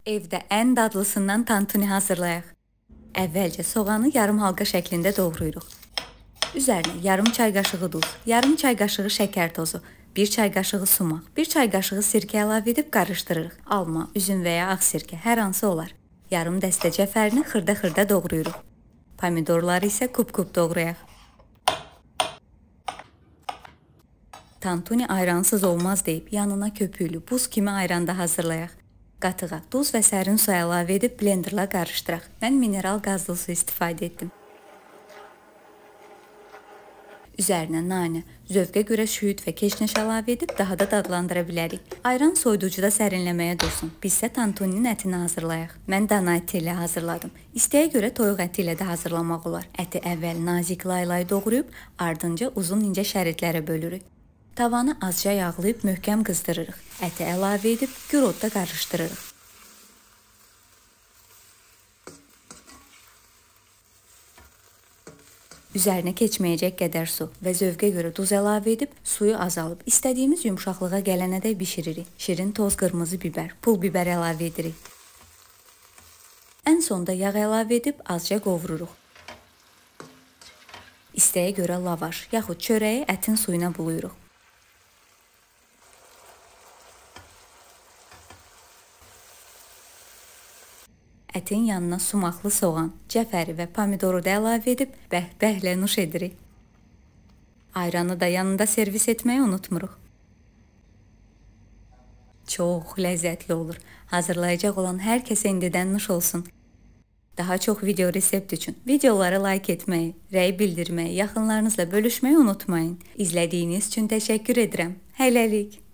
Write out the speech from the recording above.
Evdə ən dadlısından tantuni hazırlayaq. Əvvəlcə soğanı yarım halqa şəklində doğrayırıq. Üzərinə yarım çay qaşığı duz, yarım çay qaşığı şəkər tozu, 1 çay qaşığı sumaq, 1 çay qaşığı sirkə əlavə edib qarışdırırıq. Alma, üzüm və ya ağ sirkə, hər hansı olar. Yarım dəstə cəfərini xırda-xırda doğrayırıq. Pomidorları isə kub-kub doğrayaq. Tantuni ayransız olmaz deyib yanına köpüklü buz kimi ayran da hazırlayaq. Qatığa duz və sərin su əlavə edib blenderla qarışdıraq. Mən mineral qazlı su istifadə etdim. Üzərinə nanə, zövqə görə şüyüd və keşniş əlavə edib daha da dadlandıra bilərik. Ayran soyuducuda sərinləməyə dursun. Biz isə tantuninin ətini hazırlayaq. Mən dana əti ilə hazırladım. İstəyə görə toyuq əti ilə də hazırlamaq olar. Əti əvvəl nazik lay-lay doğrayıb, ardınca uzun incə şəritlərə bölürük. Tavanı azca yağlayıb möhkəm qızdırırıq. Əti əlavə edib gür odda qarışdırırıq. Üzərinə keçməyəcək qədər su və zövqə görə duz əlavə edib suyu azalıb istədiyimiz yumşaqlığa gələnədək bişiririk. Şirin toz qırmızı biber, pul biber əlavə edirik. Ən sonda yağ əlavə edib azca qovururuq. İstəyə görə lavaş yaxud çörəyi ətin suyuna buluyuruq. Ətin yanına sumaqlı soğan, cəfəri və pomidoru da əlavə edib bəh-bəhlə nuş edirik. Ayranı da yanında servis etməyi unutmuruq. Çox ləzzətli olur. Hazırlayacaq olan hər kəsə indidən nuş olsun. Daha çox video resept üçün videoları like etməyi, rəy bildirməyi, yaxınlarınızla bölüşməyi unutmayın. İzlədiyiniz üçün təşəkkür edirəm. Hələlik.